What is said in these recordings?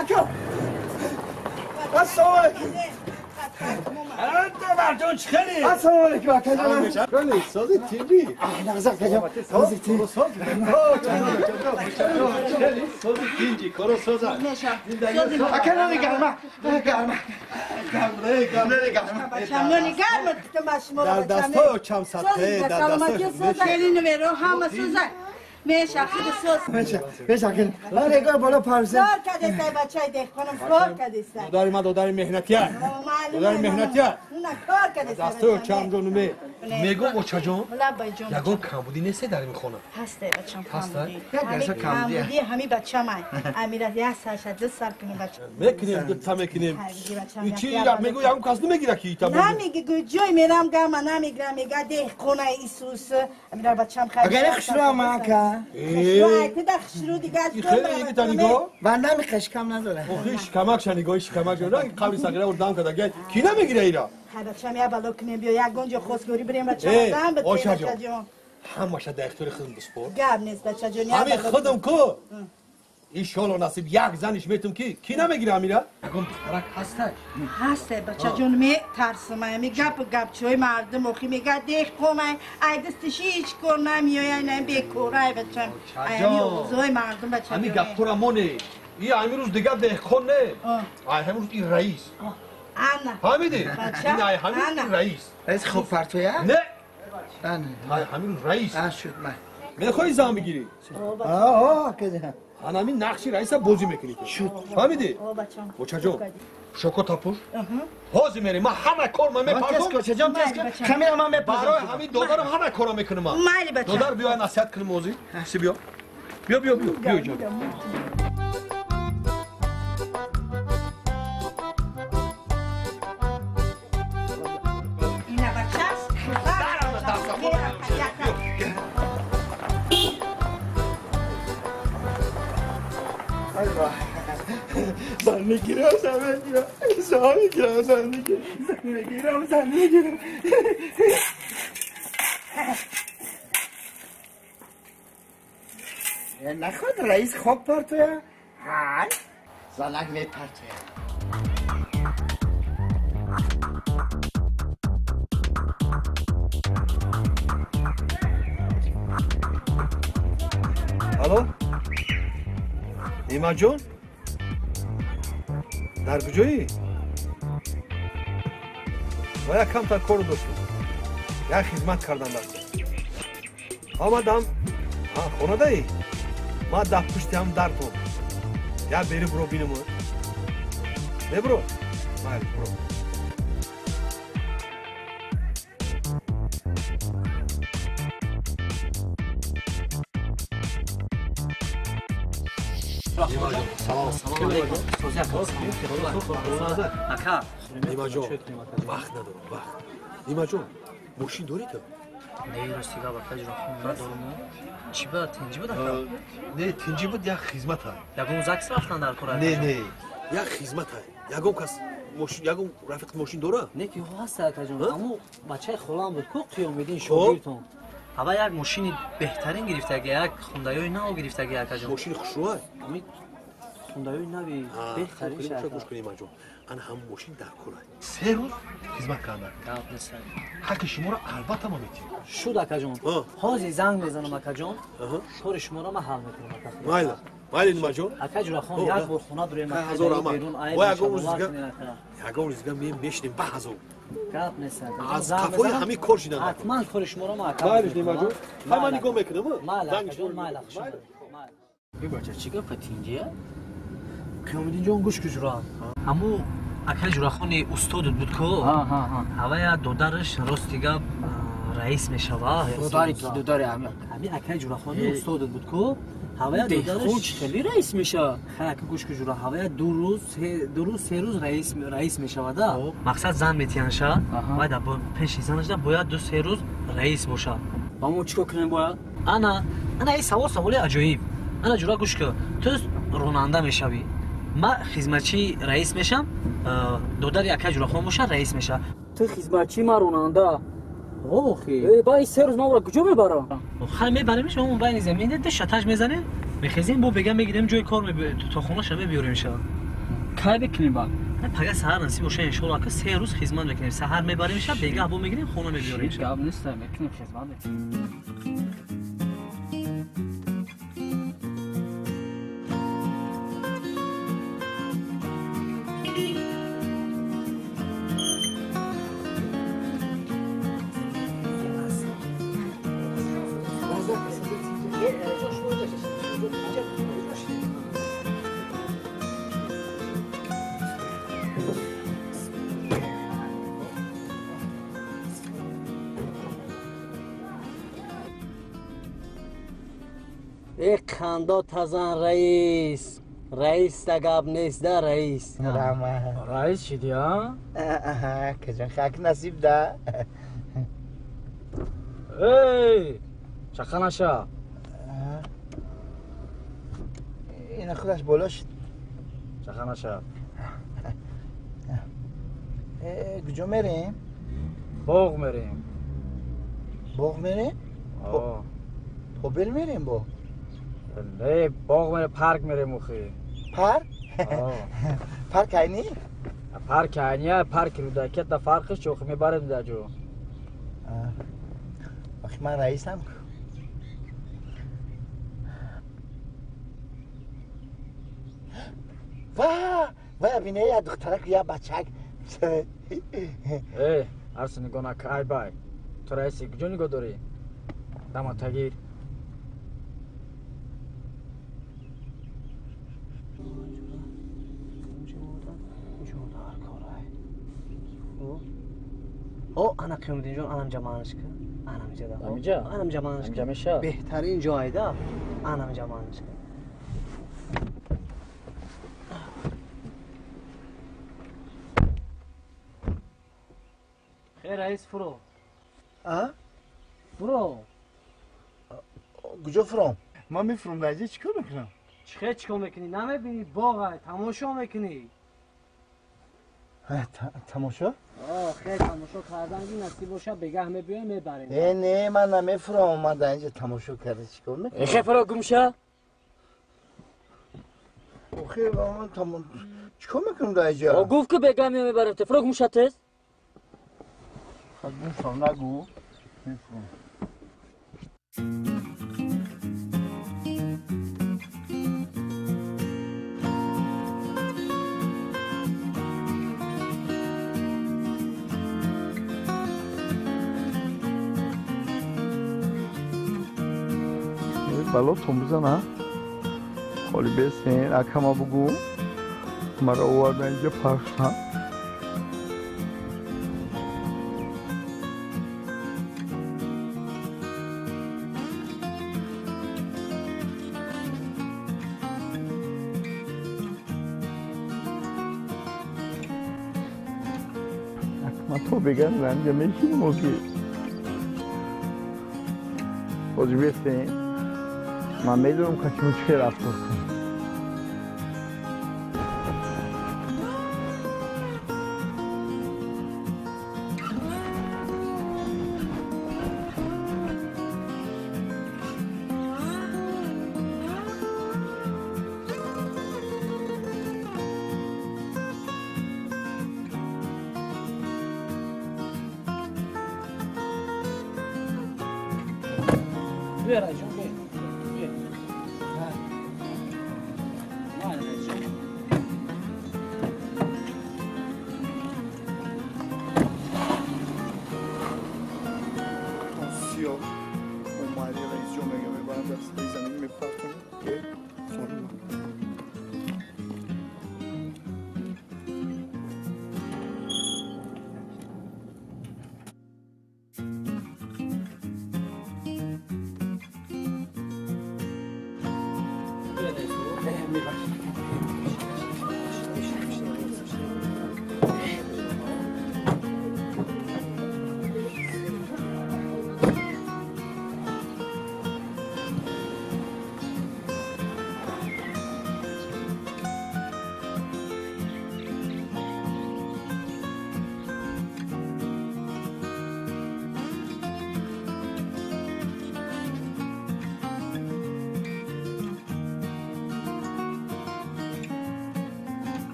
Ака. Ассалому алайкум. Додарҷон чӣ хеле? Ассалому алайкум акаҷон. Хеле сози тинҷӣ. Нағз акаҷон. Сози тинҷӣ. Хеле сози тинҷӣ, коро соза. Ака нони гарма. Гарма. Гарма, гарма. Нони гарма тумаш мо. Дар дастҳои чам садқе, дар дастҳои. Хеле номеро ҳама соза. Меша, худ соз. Меша, меша кун. Лара боло парзе. Кор кардестай бачаи деҳқонам, кор кардестай. Додари ма додари меҳнатия. Додари меҳнатия. На кор кардестай. Дастҳои чамҷон ме. Мегӯм очаҷон. Лабаҷон. Ягон камбудӣ несте дар ин хона? Ҳасте бачам камбудӣ. Камбудӣ ҳами бачамай. Амира як сар шад, ду сар кунем бача. Мекунем, ду та мекунем. Чи мегӯ ягон кас намегира ки ита. Намеги ҷой мерам гама намегира мега деҳқонаи Исус. Амира бачам хайр. Агар хушро мака. Хушро, хушру дигар. Хеле егита нигоҳ. Ва намехоҳ шикам надора. Охи шикамакша нигоҳ, шикамак ранг қабри сағира дам карда. Ки намегира ира? Хай бачам я бало кунем биё як гонҷо хостгорӣ бирем бачам зан бите бачаҷон. Ҳамаша дар ихтиёри худам биспор. Гап нест бачаҷон. Ҳамин худам ку. Иншоалло насиб як заниш метум ки ки намегира амира? Ягон духтарак ҳастай? Ҳастай бачаҷон, метарсам. Ами гап гапчои мардум охи мега деҳқонай, ай дастиш ҳеҷ кор намеояй, на бекорай бачам. Ай овозҳои мардум бачаҷон. Ами гапҳоро моне. И ҳамин рӯз дигар деҳқон не. Ай ҳамин рӯз ин раис. Ана. Фаҳмидӣ? Ин ай ҳамин рӯз раис. Раис хоб партоя? Не. Ай ҳамин рӯз раис. Шуд ман. Мехоҳӣ зан бигирӣ? Аа, када. Ҳанамин нақши раиса бозӣ мекунӣ. Шуд. Фаҳмидӣ? Бочаҷон, шоко тапуш. Ҳозир мерем. Ман ҳама кор ман мепардом. Бочаҷон, хамира ман мепардом. Барои ҳамин додарам ҳама корро мекунам ман. Майли бача. Додар биё насиҳат кунем ҳозир. Си биё. Биё, биё, биё. Биё ҷон. Ина бачаст. Зан мегирам, зан мегирам, зан мегирам, зан мегирам, зан мегирам, зан мегирам. Наход раис хоб партоя? Ҳай, занак мепартоя. Алло? Неъматҷон? Дар куҷоӣ? Ва як камтар кору доштам. Як хизмат кардам дар кор. Омадам. Хонадаӣ? Ман дар пушти ҳам дартон. Як бери буро бинам. Мебуро? Майли, буро. Салом. Салом алейкум. Ака. Нимаҷон, вақт надорам, вақт. Нимаҷон, мошин дорӣ ту? Не, рости гап ака ҷон, надорам. Чӣ ба тинҷӣ буд ака? Не, тинҷӣ буд, як хизмат ай. Ягон ЗАГС рафтан дар кор? Не, не, як хизмат ай. Ягон кас мошин, ягон рафиқат мошин дора? Не, ки ҳаст ака ҷон. Аммо бачаи холам буд ку Қиёмиддин шогирдтон. Ава як мошини беҳтарин гирифтаги, як хундаёи нав гирифтаги ака ҷон. Мошини хушрӯай? Хундаёи нави беҳтарин шака. Гӯш кунед маҷон. Ана ҳамон мошин дар кор ай. 3 рӯз хизмат кардам. Гап нест. Ҳаққи шуморо албатта ман метиҳам. Шуд акаҷон. Ҳозир занг мезанам акаҷон. Кори шуморо ман ҳал мекунам ака. Майла. Майли Нимаҷон. Ака Ҷурахон, як бор хона дурем ака. Берун айб ягон рӯз дига меем мешинем ба ҳазор. Гап нест. Аз қафои ҳамин кор шидан. Ҳатман кори шуморо ман ака. Майли Нимаҷон. Ҳай ман нигоҳ мекунам. Майла акаҷон, майла хуш. Бача чӣ гапа тинҷия? Қиёмиддин ҷон гӯш ку ҷура. Ҳаму ака Ҷурахони устодут буд ку? Ҳавая додараш рости гап раис мешава. Додари ки додари ҳами? Ҳами акаи Ҷурахони устодут буд ку? Ҳавая додараш хеле раис мешава. Хай ака гӯш ку ҷура, ҳавая ду рӯз се рӯз раис мешавада. Мақсад зан метиҳанша, вай дар пеши занашда бояд 2-3 рӯз раис боша. Ба мо чӣ кор кунем бояд? Ана, ана ин савол саволи аҷоиб. Ана ҷура гӯш ку, ту ронанда мешавӣ. Ман хизматчии раис мешам, додари акаи Ҷурахон боша раис меша. Ту хизматчӣ, ман ронанда. Охи. Ба ин 3 рӯз ман ӯро куҷо мебарам? Хай мебарем, шумо байни замин ду шаташ мезанем, мехезем, бо бега мегирем ҷои кор то хонаша мебиёрем ша. Кай бикунем баъд? Пага саҳар насиб боша иншоалло ака 3 рӯз хизмат мекунем. Саҳар мебарем ша, бегаҳ бо мегирем, хона мебиёрем ша. Гап нест, мекунем хизмат мекунем. Қандо тазан раис. Раис да гап нест да раис. Раис шиди, а? Каҷон хак насиб да. Эй, чақа наша. Ина худаш боло шид. Чақа наша. Куҷо мерем? Боғ мерем. Боғ мерем? Побел мерем бо? Не, боғ мерем, парк мерем охи. Парк? Парк айни? Парк айни, парк Рӯдакӣ та фарқиш чӣ охи мебарем дар ҷо. Охи ман раисам ку. Ва, ва бине я духтарак я бачак. Эй, арси нигоҳ нака, ай бай. Ту раиси куҷо нигоҳ дорӣ? Дама тагир. О, ана Қиёмиддинҷон, анам ҷамаанашка. Анам ҷада. Амиҷа? Анам ҷамаанашка. Амиҷа меша? Беҳтарин ҷойда. Анам ҷамаанашка. Хей, раис, фуро. А? Фуро. Куҷо фуром? Ман мефуром, дар инҷа чӣ кор мекунам? Чӣ чӣ кор мекунӣ? Намебинӣ боғай, тамошо мекунӣ. Тамошо? Хеле тамошо кардан ки насиб боша бегаҳ мебиёем мебарем. Э, не, ман намефуром, ман дар инҷа тамошо карда чӣ кор мекунам? Хе фуро гумша. Охе, ман чӣ кор мекунам дар инҷа? О, гуфт ки бегаҳ меоем мебарем, ту фуро гумша тез. Хад гумшам нагу, мефуром. Балотон бизана, холи бесен, акама бугу, мара оварда инҷа пархтан. Акма то беган ранҷа мешинем ози. Ози бесен. Ман медонам качему чӣ рафтор кунам. Биё, раисҷон, биё. Биё. Сиёҳ омади раисҷон мега мебарам дар сари замин мепартонам.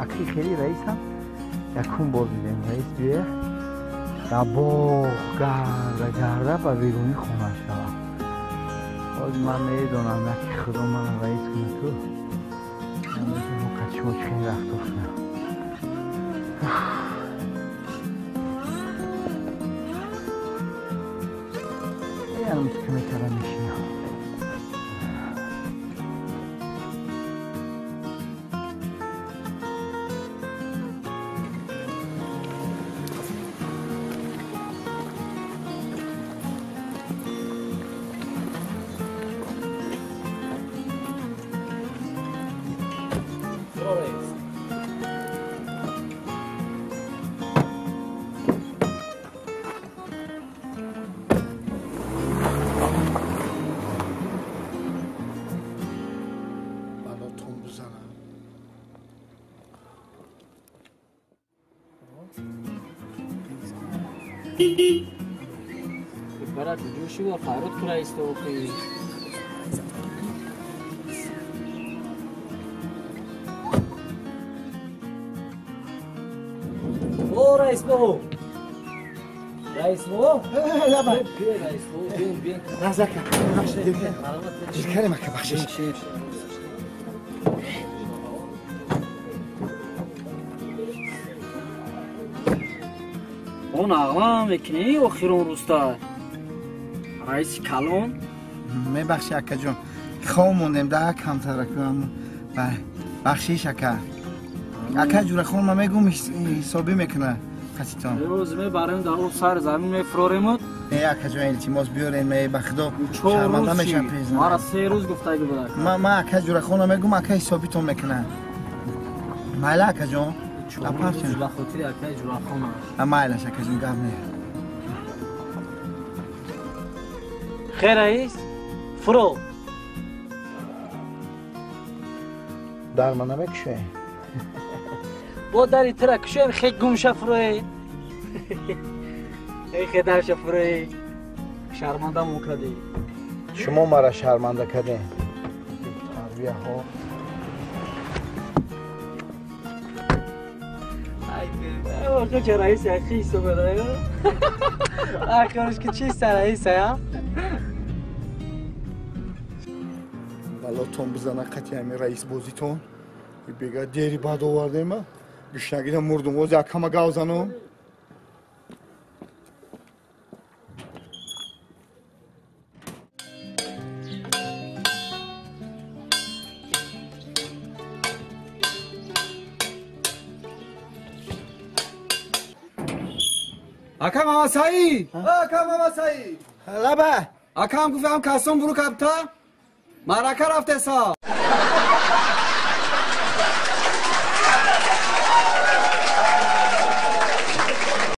Аки хеле раисам якум бор дидем раис бия дар боғ гарда гарда ба берунӣ хона шавад. Боз ман медонам яки худо мана раис кунад ту. Ман қад шумо чӣ хеле рафтор кунам. Янам каме мешинам. Брат, ҷӯши ва файрод кура истоқи. О, раис бо! Раис бо? Лаба. Раис бо, бин, бин. Разака. Дилкарем ака, бахшиш. Он ағла мекунӣ охирон рӯста. Раиси калон? Мебахши акаҷон, хоб мондем да камтар бахшиш ака. Ака ҷурахон ма мегум ҳисобӣ мекуна қатитон. Рӯз мебарем дар он сар замин мефурорем. Э акаҷон илтимос биёрем, э ба худо шарманда мешам пезна. Мара 3 рӯз гуфтаги буда. Ма ака ҷурахона мегум ака ҳисобитон мекуна. Майла акаҷон. Ба хотири акаи ҷурахона. Майлаш акаҷон гап не. Хе раис, фуро. Дар ма намекушоем. Бо дари тира кушоем, хе гумша фуроe. Хе дарша фуроe. Шарманда мо кардӣ. Шумо мара шарманда кардем. Тарбияҳо. Охо раис яхи ҳисобада. Ахирш ки чиста раис я? Балотон бизана қати ҳами раис бозитон. Бега дери бад овардема. Гушнагида мурдум. Ози акама гав занум. Ака Мамасаид! Ака Мамасаид! Лаба! Акам гуфтам касон буру кабта? Марака рафтеса!